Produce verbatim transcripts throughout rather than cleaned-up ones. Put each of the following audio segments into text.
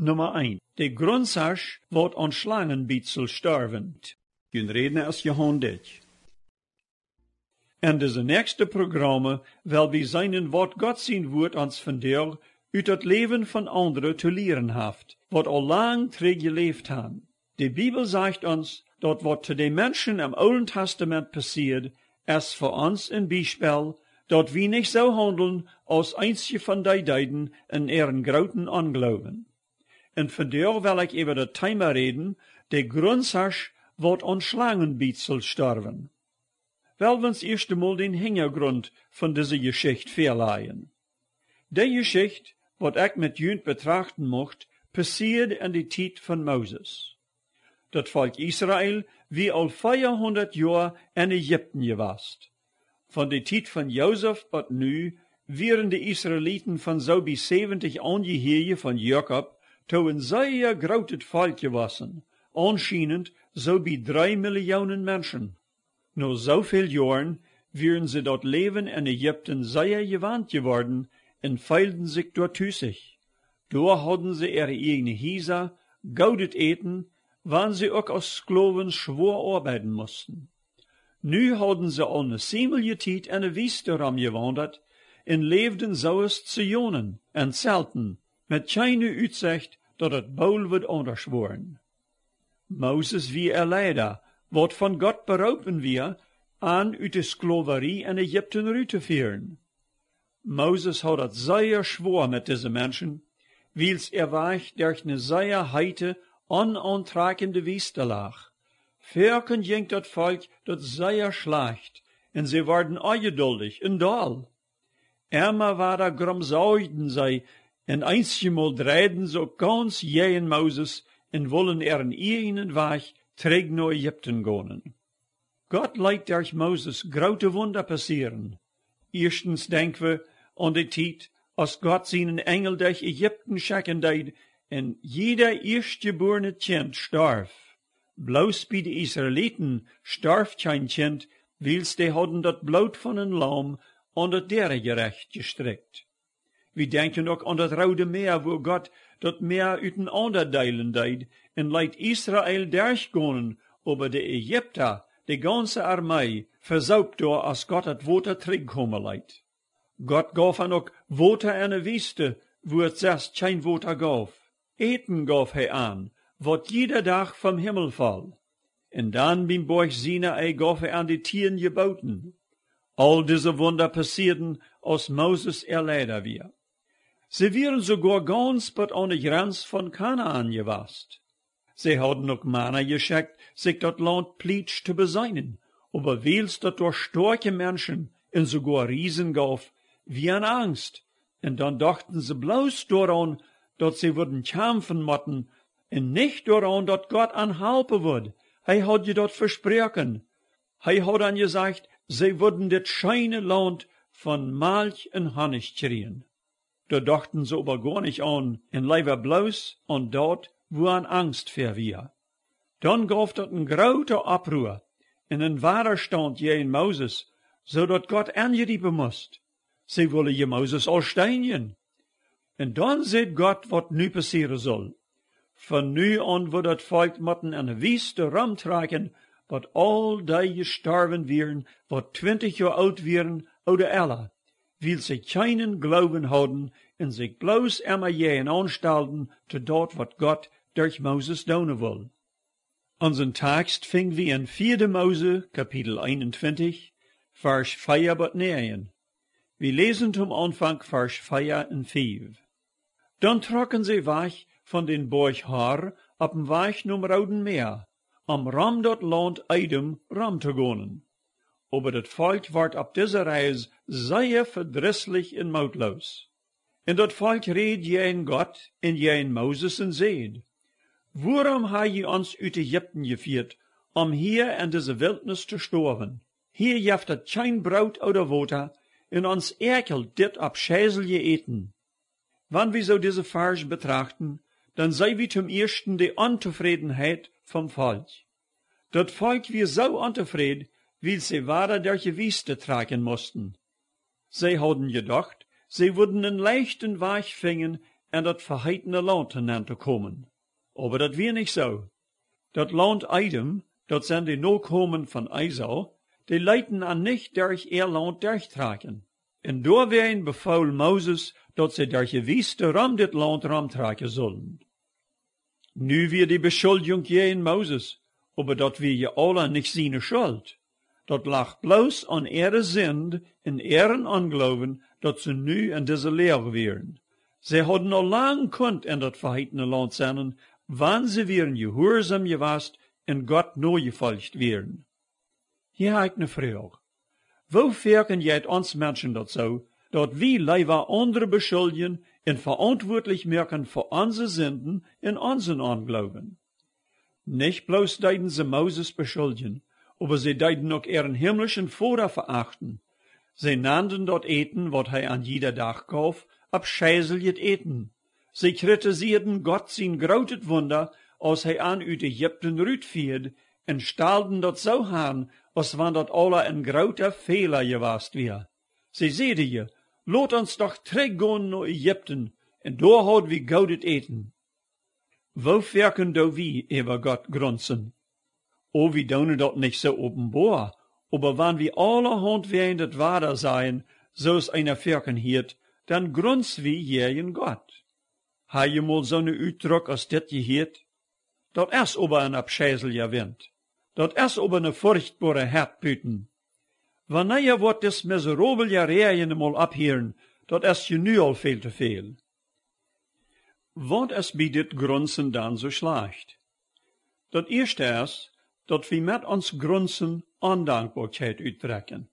Numma eent: De Grunsasch, waut aun Schlangenbiet sull stoawen. Jun Rädna es Johan Dyck. En dise näakjste Programme well wie seenen, waut Gott sien Wuat ons vondoag ut daut Läwen von aundre to lieren haft, waut aul lang trigj jeläft han. De Bibel sajcht ons, daut waut to de Menschen em Oolen Testament passieed, es fa ons een Biespel, daut wie nich soo haundeln, aus eenje von dee deeden en äaren grooten Ongloowen. Un vondoag well ekj äwa daut Thema räden: De Grunsasch, waut aun Schlangenbiet sull stoawen. Well wie ons ieescht emol dän Hinjagrunt von dise Jeschicht väalajen. De Jeschicht, waut ekj met junt betrachten mucht, passieed en de Tiet von Moses. Daut Volkj Israel wia aul veahundat Joa en Ägipten jewast. Von de Tiet von Josef bat nu wieren de Israeliten von soo bie säwentich Aunjehieeje von Jakob to een sea grootet Volkj jewossen, aunschienent soo bie dree Millioonen Menschen. No soo väl Joaren wieren see daut Läwen en Ägipten sea jewant jeworden un feelden sikj doa tusich. Doa hauden see äare ieejne Hiesa, goodet Äten, wan see uk aus Sklowen schwoa oabeiden musten. Nu hauden see aul ne siemelje Tiet en de Wiest romjewaundat un läwden soo aus Zionen en Zelten, met kjeene Utsecht, daut et boolt wudd aundasch woaren. Moses wia äa Leida, waut von Gott beroopen wia, an ut de Sklowerie en Ägipten rut to fieren. Moses haud daut sea schwoa met dise Menschen, wiels äa Wajch derch ne sea heete, onauntrakjende Wiest lach. Foaken jinkj daut Volkj daut sea schlajcht, un see worden onjeduldich un doll. Emma wada gromsaujden see, un eenjemol dreiden see uk gaunz jäajen Moses un wullen äaren ieejnen Wajch trigj no Ägipten gonen. Gott leet derch Moses groote Wunda passieren. Ieeschtens denkj wie aun de Tiet, aus Gott sienen Enjel derch Ägipten schekjen deed un jieda ieeschtjebuarnet Kjint storf. Bloos bie de Israeliten storf kjeen Kjint, wiels dee hauden daut Bloot von een Laum aun daut Däarejerecht jestrikjt. Wie denkjen uk aun daut Roode Mäa, wua Gott daut Mäa utenaunda deelen deed un leet Israel derchgonen, oba de Ägipta, de gaunze Armee, vesoopt doa, aus Gott daut Wota trigjkomen leet. Gott gauf an uk Wota en de Wiest, wua et sest kjeen Wota gauf. Äten gauf hee an, waut jieda Dach vom Himmel foll. Un dan biem Boajch Sinai gauf hee an de tieen Jebooten. Aul dise Wunda passieeden, aus Moses äa Leida wia. See wieren soogoa gaunz bat aun de Jrenz von Kanaan jewast. See hauden uk Mana jeschekjt, sikj daut Launt plietsch to beseenen, oba wiels daut doa stoakje Menschen un soogoa Riesen gauf, wia an Angst, un dan dochten see bloos doaraun, daut see wudden kjamfen motten, un nich doaraun, daut Gott an halpen wudd. Hee haud je daut vesproaken. Hee haud an jesajcht, see wudden dit scheene Launt von Malkj un Honnich kjrieen. Doa dochten see oba goanich aun un leewa bloos aun daut, wua an Angst fäa wia. Dan gauf daut een groote Oprua un een Wadastaunt jäajen Moses, soo daut Gott enjriepen must. See wullen je Moses aul steenjen. Un dan säd Gott, waut nu passieren sull. Von nu aun wudd daut Volkj motten en de Wiest romtrakjen, bat aul dee jestorwen wieren, waut twintich Joa oolt wieren ooda ella, wiels see kjeenen Gloowen hauden un sikj bloos emma jäajenaun stalden to daut, waut Gott derch Moses doonen wull. Onsen Takjst finj wie en vieede Mose, Kapitel eenuntwintich, Varsch vea bat näajen. Wie läsen toom Aunfank Varsch vea un fief. Dan trocken see wajch von dän Boajch Hor opp dän Wajch nom Rooden Mäa, om rom daut Launt Edom rom to gonen. Oba daut Volkj wort opp dise Reis sea vedrisslich un mootloos. Un daut Volkj räd jäajen Gott un jäajen Moses un säd: Wuarom ha jie ons ut Ägipten jefieet, om hia en dise Wiltnis to stoawen? Hia jeft daut kjeen Broot ooda Wota, un ons äakjelt dit aufscheiselje Äten. Wan wie soo dise Varsch betrachten, dan see wie toom ieeschten de Ontofrädenheit vom Volkj. Daut Volkj wia soo ontofräd, wiels see wada derch de Wiest trakjen musten. See hauden jedocht, see wudden een leichten Wajch finjen, en daut veheetne Launt nenn to komen. Oba daut wia nich soo. Daut Launt Edom, daut sent de Nokomen von Esau, dee leeten an nich derch äa Launt derchtrakjen. Un doawäajen befool Moses, daut see derch de Wiest rom dit Launt romtrakjen sullen. Nu wia de Beschuldjunk jäajen Moses, oba daut wia je aula nich siene Schult. Daut lach bloos aun äare Sind un äaren Ongloowen, daut see nu en dise Loag wieren. See hauden aul lang kunt en daut veheetne Launt sennen, wan see wieren jehuarsom jewast un Gott nojefolcht wieren. Hia ha ekj ne Froag. Woo foaken jeit ons Menschen daut soo, daut wie leewa aundre beschuldjen un veauntwuatlich moaken fa onse Sinden un onsen Ongloowen? Nich bloos deeden see Moses beschuldjen, oba see deeden uk äaren himlischen Voda veachten. See nanden daut Äten, waut hee an jieda Dach gauf, aufscheiseljet Äten. See kritisieeden Gott sien grootet Wunda, aus hee an ut Ägipten rutfieed, un stalden daut soo han, aus wan daut aula een groota Fäla jewast wia. See säden je: Lot ons doch trigjgonen no Ägipten, un doa haud wie goodet Äten. Woo foaken doo wie äwa Gott grunzen? O, wie doonen daut nich soo openboa, oba wan wie aulahaunt wäajen daut Wada sajen, soo aus eena foaken hieet, dan grunz wie jäajen Gott. Ha jie mol soone Utdruck aus dit jehieet? Daut es oba een aufscheiselja Wint. Daut es oba ne furchtboare Hett buten. Wanea woat dis miserabelja Räajen mol opphieren? Daut es je nu aul väl to väl. Waut es bie dit Grunzen dan soo schlajcht? Daut ieeschte es, daut wie met ons Grunzen Ondankboakjeit utdrekjen.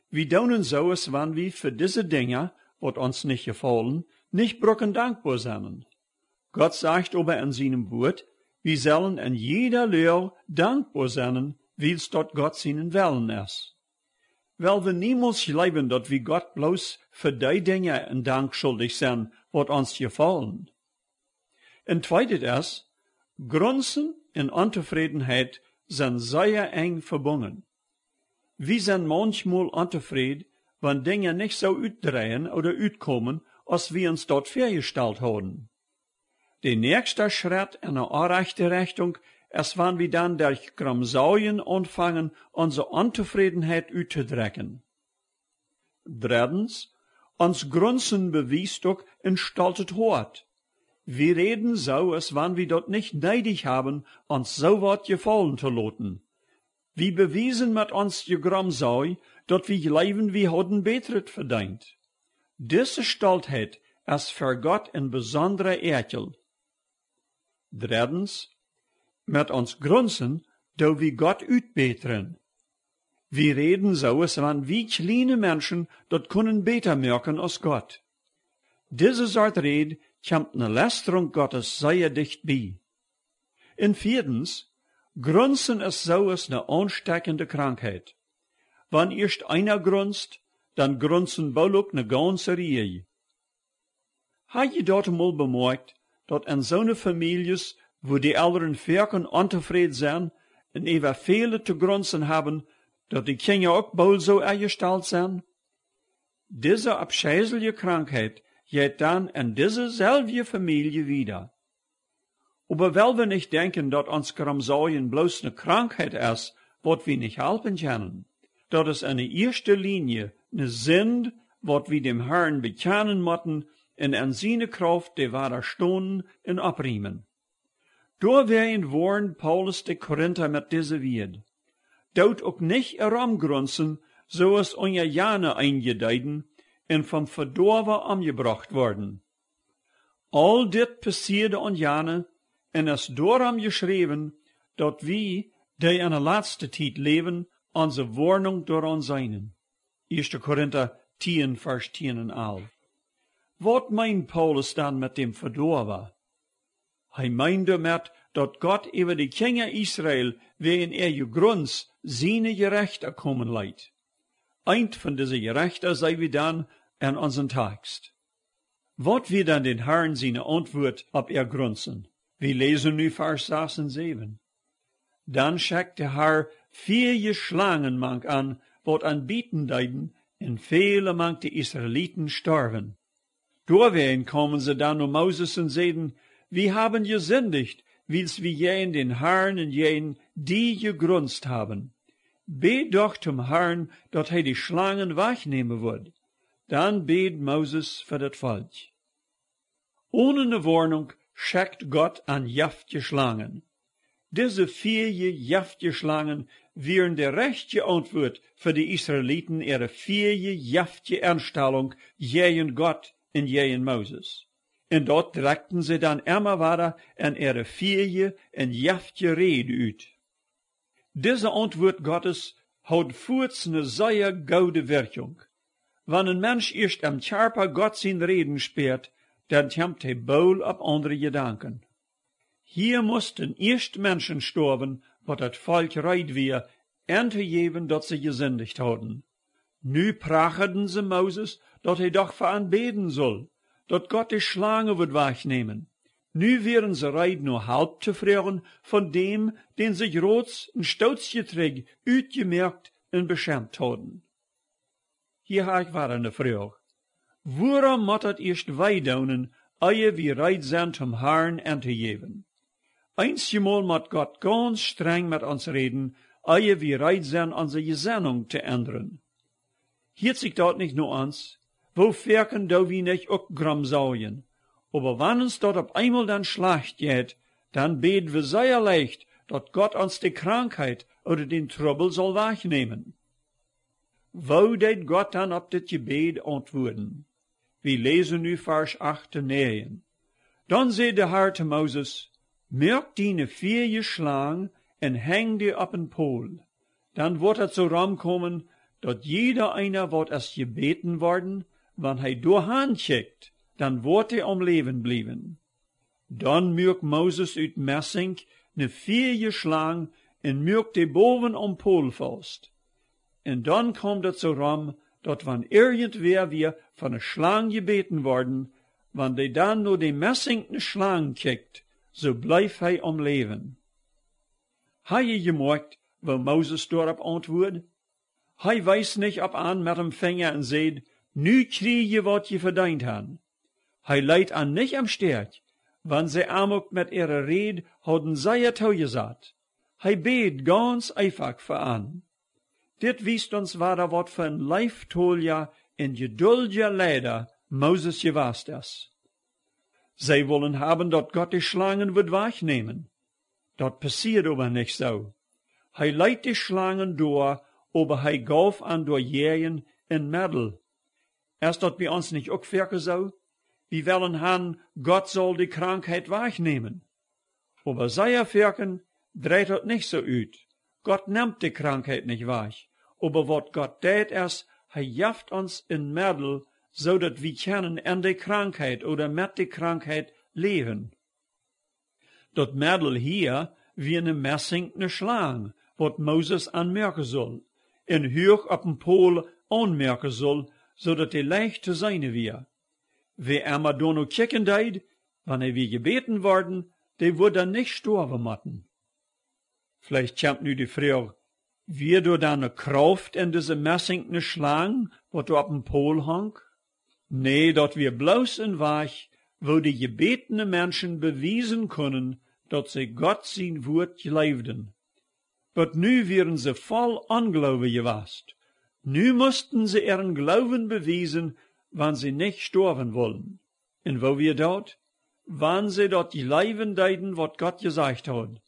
Wie doonen soo aus wan wie fa dise Dinja, waut ons nich jefaulen, nich bruken dankboa sennen. Gott sajcht oba en sienem Wuat, wie sellen en jieda Loag dankboa sennen, wiels daut Gott sienen Wellen es. Well wie niemols jleewen, daut wie Gott bloos fa dee Dinja een Dank schuldich sent, waut ons jefaulen. Un tweedet es, Grunzen un Ontofrädenheit sent sea enj vebungen. Wie sent maunchmol ontofräd, wan Dinja nich soo utdreien ooda utkomen, aus wie ons daut väajestalt hauden. De näakjsta Schrett en ne orrajchte Rechtunk es, wan wie dan derch Gromsajen aunfangen, onse Ontofrädenheit uttodrekjen. Dreddens, ons Grunzen bewiest uk een stoltet Hoat. Wie räden soo, aus wan wie daut nich needich haben, ons soo waut jefaulen to loten. Wie bewiesen met ons Jegromsaj, daut wie jleewen, wie hauden bätret vedeent. Dise Stoltheit es fa Gott een besondra Äakjel. Dreddens, met ons Grunzen doo wie Gott utbätren. Wie räden soo, aus wan wie kjliene Menschen daut kunnen bäta moaken aus Gott. Dise Sort Räd kjemt ne Lestrunk Gottes sea dicht bie. Un vieedens, Grunzen es soo aus ne aunstekjende Krankheit. Wan ieescht eena grunzt, dan grunzen boolt uk ne gaunze Rieej. Ha jie daut mol bemoakjt, daut en soone Famieljes, wua de Elren foaken ontofräd sent un äwa välet to grunzen haben, daut de Kjinja uk boolt soo enjestalt sent? Dise aufscheiselje Krankheit jeit dan en dise selwje Famielje wieda. Oba well wie nich denkjen, daut ons Gromsajen bloos ne Krankheit es, waut wie nich halpen kjennen. Daut es en de ieeschte Lienje ne Sind, waut wie däm Harn bekjanen motten un en siene Krauft dee wadastonen un oppriemen. Doawäajen woarnt Paulus de Korinta met dise Wieed: Doot uk nich eromgrunzen, soo aus unja jane eenje deeden un vom Vedoawa omjebrocht worden. Aul dit passieed aun jane un es doarom jeschräwen, daut wie, dee en de latste Tiet läwen, onse Woarnunk doaraun seenen. Ieeschte Korinta tieen, Varsch tieen un alf. Waut meent Paulus dan met däm Vedoawa? Hee meent doamet, daut Gott äwa de Kjinja Israel wäajen äa Jegruns siene Jerechta komen leet. Eent von dise Jerechta seenen wie dan en onsen Takst. Waut wia dan dän Harn siene Auntwuat opp äa Grunzen? Wie läsen nu Varsch sas un säwen. Dan schekjt de Har vieeje Schlangen mank an, waut an bieten deeden, un väle mank de Israeliten storwen. Doawäajen kaumen see dan no Moses un säden: Wie haben jesindicht, wiels wie jäajen dän Harn un jäajen die jegrunzt haben. Bäd doch tom Harn, daut hee de Schlangen wajchnämen wudd. Dan bäd Moses fa daut Volkj. One ne Woarnunk schekjt Gott an jeftje Schlangen. Dise vieeje jeftje Schlangen wieren de rajchte Auntwuat fa de Israeliten äare vieeje jeftje Enstalunk jäajen Gott un jäajen Moses. Un daut drekjten see dan emma wada en äare vieeje un jeftje Räd ut. Dise Auntwuat Gottes haud fuaz ne sea goode Wirkjunk. Wan een Mensch ieescht em Kjarpa Gott sien Räden späat, dan kjemt hee boolt opp aundre Jedanken. Hia musten ieescht Menschen stoawen, waut daut Volkj reed wia, entojäwen, daut see jesindicht hauden. Nu prachaden see Moses, daut hee doch fa an bäden sull, daut Gott de Schlangen wudd wajchnämen. Nu wieren see reed, no Help to froagen von däm, dän see jrods een Stootje trigj utjemoakt un beschemt hauden. Hia hab ekj wada ne Froag. Wuarom mott daut ieescht wee doonen, ea wie reed sent, om Harn entojäwen? Eenjemol mott Gott gaunz strenj met ons räden, ea wie reed sent, onse Jesennunk to endren. Hieet sikj daut nich no ons? Woo foaken doo wie nich uk gromsaujen? Oba wan ons daut opp eemol dan schlajcht jeit, dan bäd wie sea leicht, daut Gott ons de Krankheit ooda dän Trubbel saul wajchnämen. Woo deed Gott dan opp dit Jebäd auntwuaden? Wie läsen nu Varsch acht un näajen. Dan säd de Har to Moses: Moak die ne vieeje Schlang un henj dee opp een Pol. Dan woat daut soo romkomen, daut jieda eena, waut es jebäden worden, wan hee doahan kjikjt, dan woat hee aum Läwen bliewen. Dan muak Moses ut Messinkj ne vieeje Schlang un muak dee bowen aum Pol faust. Un dan kaum daut soo rom, daut wan irjentwäa wia von ne Schlang jebäden worden, wan dee dan no de messinkjne Schlang kjikjt, soo bleef hee aum Läwen. Ha jie jemoakjt, woo Moses doaropp auntwuad? Hee wees nich opp an met däm Finja un säd: Nu kjrie jie, waut jie vedeent han. Hee leet an nich em Stekj, wan see am uk met äare Räd hauden sea toojesat. Hee bäd gaunz eefach fa an. Dit wiest ons wada, waut fa een leeftolja un jeduldja Leida Moses jewast es. See wullen haben, daut Gott de Schlangen wudd wajchnämen. Daut passieed oba nich soo. Hee leet de Schlangen doa, oba hee gauf an doajäajen een Meddel. Es daut bie ons nich uk foaken soo? Wie wellen han, Gott saul de Krankheit wajchnämen. Oba sea foaken dreit daut nich soo ut. Gott nemt de Krankheit nich wajch. Oba waut Gott deit es, hee jeft ons een Meddel, soo daut wie kjennen en de Krankheit ooda met de Krankheit läwen. Daut Meddel hia wia ne messinkjne Schlang, waut Moses aunmoaken sull, un huach opp een Pol aunmoaken sull, soo daut dee leicht to seenen wia. Wäa emma doano kjikjen deed, wan hee wia jebäden worden, dee wudd dan nich stoawen motten. Veleicht kjemt nu de Froag: Wia doa dan ne Krauft en dise messinkjne Schlang, waut doa opp een Pol hunk? Nä, daut wia bloos een Wajch, woo de jebädne Menschen bewiesen kunnen, daut see Gott sien Wuat jleewden. Bat nu wieren see voll Ongloowen jewast. Nu musten see äaren Gloowen bewiesen, wan see nich stoawen wullen. Un woo wia daut? Wan see daut jleewen deeden, waut Gott jesajcht haud.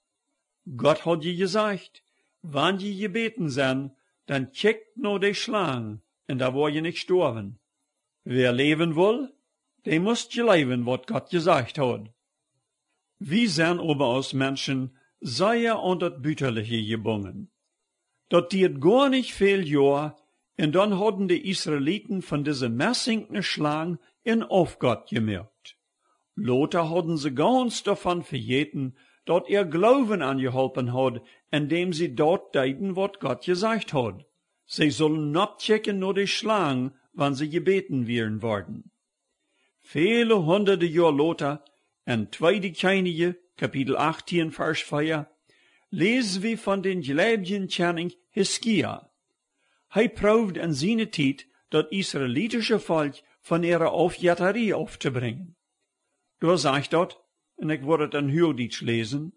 Gott haud je jesajcht: Wan jie jebäden sent, dan kjikjt no de Schlang, un dan woa jie nich stoawen. Wäa läwen wull, dee must jleewen, waut Gott jesajcht haud. Wie sent oba aus Menschen sea aun daut Butaliche jebungen. Daut dieed goa nich väl Joa, un dan hauden de Israeliten von dise messinkjne Schlang een Aufgott jemoakt. Lota hauden see gaunz doavon vejäten, daut äa Gloowen an jeholpen haud, endäm see daut deeden, waut Gott jesajcht haud. See sullen nopp kjikjen no de Schlang, wan see jebäden wieren worden. Väle hundade Joa lota, en Tweede Kjennichs, Kapitel achtieen, Varsch vea, läsen wie von dän jleewjen Kjennich Hiskia. Hee proowd en siene Tiet daut israelitische Volkj von äare Aufjettarie auftobrinjen. Doa sajcht daut, un ekj woa et en Huagdietsch läsen: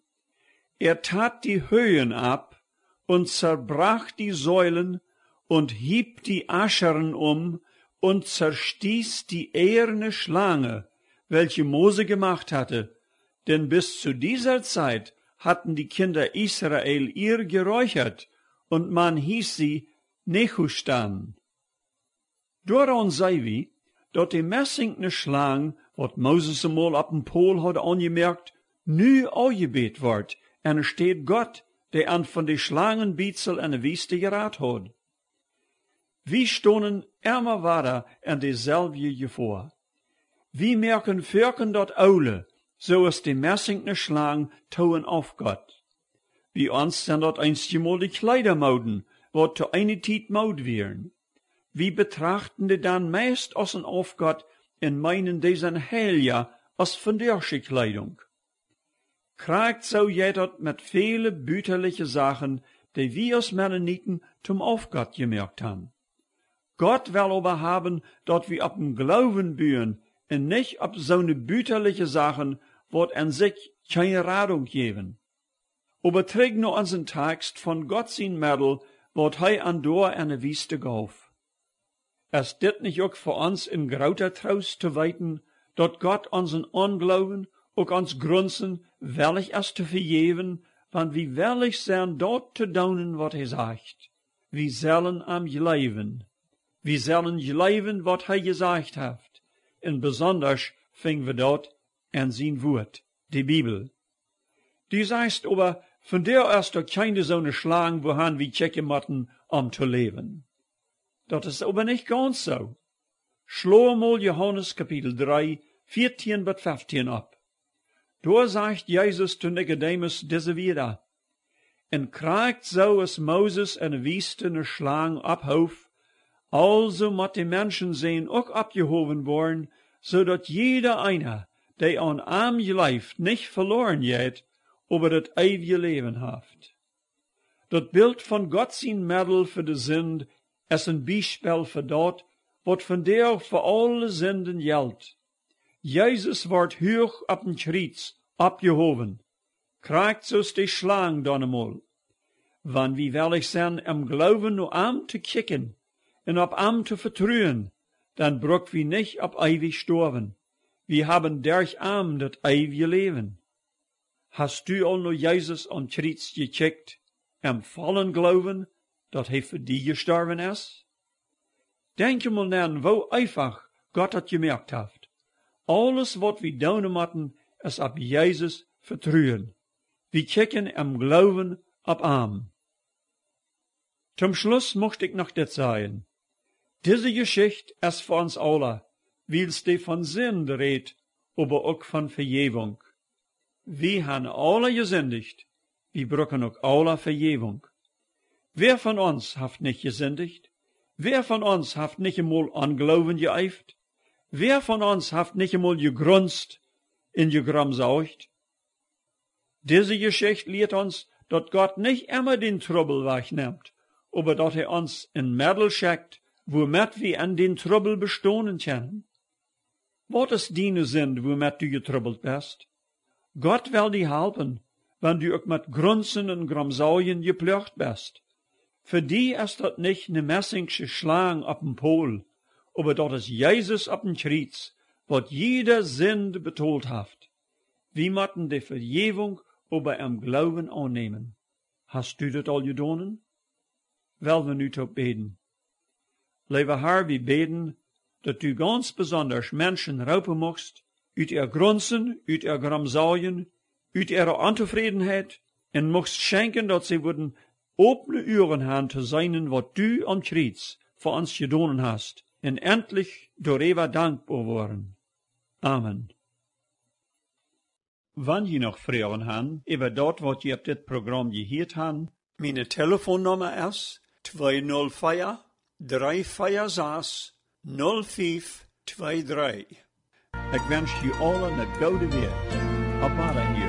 Er tat die Höhen ab und zerbrach die Säulen und hieb die Ascheren um und zerstieß die eiserne Schlange, welche Mose gemacht hatte, denn bis zu dieser Zeit hatten die Kinder Israel ihr geräuchert, und man hieß sie Nechustan. Doaraun seenen wie, daut de messinjne Schlang, waut Moses emol opp een Pol haud aunjemoakt, nu aunjebät wort, enne Städ Gott, dee an von de Schlangenbiezel enne Wiest jerat haud. Wie stonen emma wada en deselwje Jefoa. Wie moaken foaken daut Oole, soo aus de messinjne Schlang, to een Aufgott. Bie ons sent daut eenjemol de Kjleedamooden, waut to eene Tiet Mood wieren. Wie betrachten dee dan meist aus een Aufgott un meenen, dee sent heilja aus vondoagsche Kjleedunk. Krakjt soo jeit daut met väle butaliche Sachen, dee wie aus Mennoniten toom Aufgott jemoakt han. Gott well oba haben, daut wie opp dän Gloowen buen un nich opp soone butaliche Sachen, waut aun sikj kjeene Radunk jäwen. Oba trigj no onsen Takst von Gott sien Meddel, waut hee an doa enne Wiest jeef. Es dit nich uk fa ons een groota Troost to weeten, daut Gott onsen Ongloowen, uk ons Grunzen, wellich es to vejäwen, wan wie wellich sent, daut to doonen, waut hee sajcht? Wie sellen am jleewen. Wie sellen jleewen, waut hee jesajcht haft. Un besondasch finj wie daut en sien Wuat, de Bibel. Du sajchst oba, vondoag es doa kjeene soone Schlang, wua wie kjikjen motten, om to läwen. Daut es oba nich gaunz soo. Schlo mol Johanes Kapitel dree, vieetieen bat feftieen opp. Doa sajcht Jesus to Nikodemus dise Wieed: Un krakjt soo aus Moses enne Wiest ne Schlang opphoof, aulsoo mott de Menschensän uk oppjehowen woaren, soo daut jieda eena, dee aun am jleeft, nich veloaren jeit, oba daut eewje Läwen haft. Daut Bilt von Gott sien Meddel fa de Sind es een Biespel fa daut, waut vondoag fa aule Sinden jelt. Jesus wort huach opp een Kjriez oppjehowen, krakjt soo aus de Schlang donnemol. Wan wie wellich sent, em Gloowen no am to kjikjen un opp am to vetruen, dan bruck wie nich opp eewich stoawen. Wie haben derch am daut eewje Läwen. Hast du aul no Jesus aum Kjriez jekjikjt, em vollen Gloowen, daut hee fa die jestorwen es? Denkj mol no, woo eefach Gott daut jemoakt haft. Aules, waut wie doonen motten, es opp Jesus vetruen. Wie kjikjen em Gloowen opp am. Toom Schluss mucht ekj noch dit sajen. Dise Jeschicht es fa ons aula, wiels dee von Sind rät, oba uk von Vejäwunk. Wie han aula jesindicht, wie brucken uk aula Vejäwunk. Wäa von ons haft nich jesindicht? Wäa von ons haft nich emol Ongloowen jeeeft? Wäa von ons haft nich emol jegrunzt un jegromsaucht? Dise Jeschicht lieet ons, daut Gott nich emma dän Trubbel wajchnemt, oba daut hee ons een Meddel schekjt, wuamet wie en dän Trubbel bestonen kjennen. Waut es diene Sind, wuamet du jetrubbelt best? Gott well die halpen, wan du uk met Grunzen un Gromsaujen jeploagt best. Fa die es daut nich ne messinjsche Schlang opp een Pol, oba daut es Jesus opp een Kjriez, waut jiede Sind betolt haft. Wie motten de Vejäwunk oba em Gloowen aunnämen. Hast du daut aul jedonen? Well wie nu toop bäden. Leewa Herr, wie bäden, daut du gaunz besondasch Menschen roopen muchst, ut äa Grunzen, ut äa Gromsaujen, ut äare Ontofrädenheit, un muchst schenkjen, daut see wudden opne Uagen han to seenen, waut du aum Kjriez fa ons jedonen hast, un entlich doaräwa dankboa woaren. Amen. Wan jie noch Froagen han äwa daut, waut jie opp dit Program jehieet han, miene Telefonnumma es twee null veer, dree veer sas, null fief twee dree. Ekj wensch jie aula ne goode Wäakj. Opp Wadahieren.